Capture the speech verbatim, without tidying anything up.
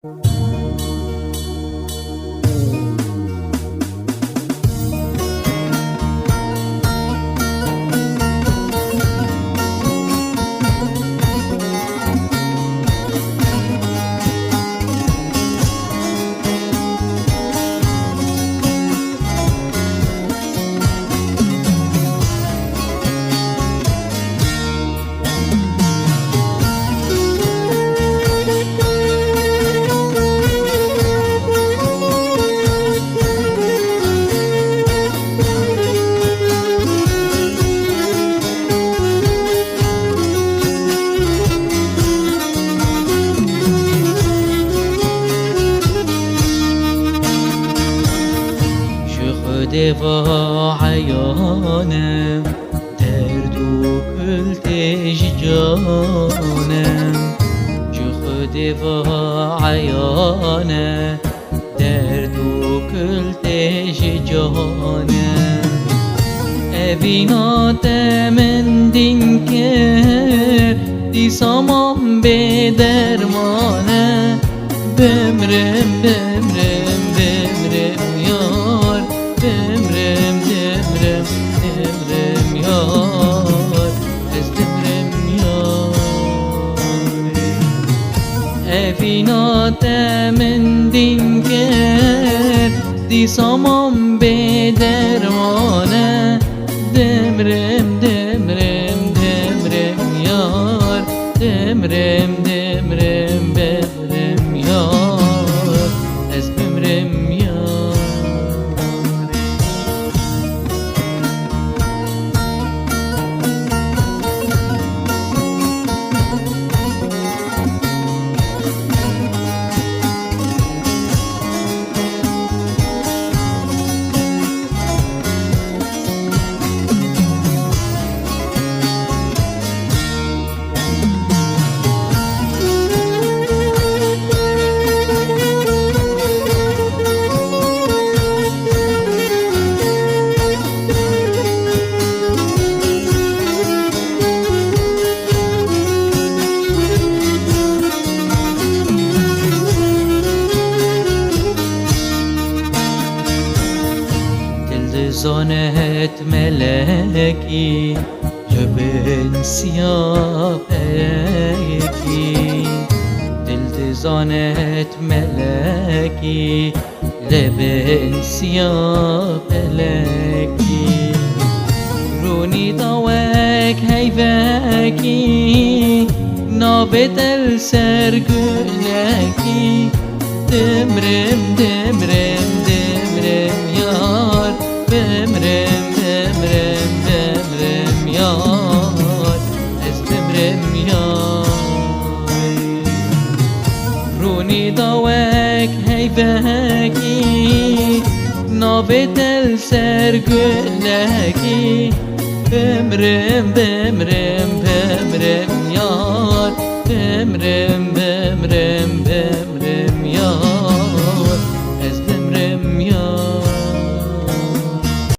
Ji Xwedê ve eyan e, derd û kul tê ji can e. Ji Xwedê ve eyan e, derd û kul tê ji can e. Evîna te min dîn kir, dîsa mam bê derman e. Bimrim, bimrim, bimrim yar. Bimrim, bimrim, bimrim yar. Ez bimrim yar. Evîna te min dîn kir, dîsa mam bê derman e. Dimrim, dimrim, dimrim yar. Dimrim, dimrim, bimrim yar. Ez bimrim yar. Dil dizanet melekî, li bin siya pelekî. Dil dizanet melekî, li bin siya pelekî. Rûnî da wek heyvekî, navê te li ser gulekî. Dimrim, dimrim, dimrim yar. Bimrim, bimrim, bimrim yar. Ez bimrim yar. Rûnî da wek heyvekî, navê te li ser gulekî. Bimrim, bimrim, bimrim yar. Bimrim,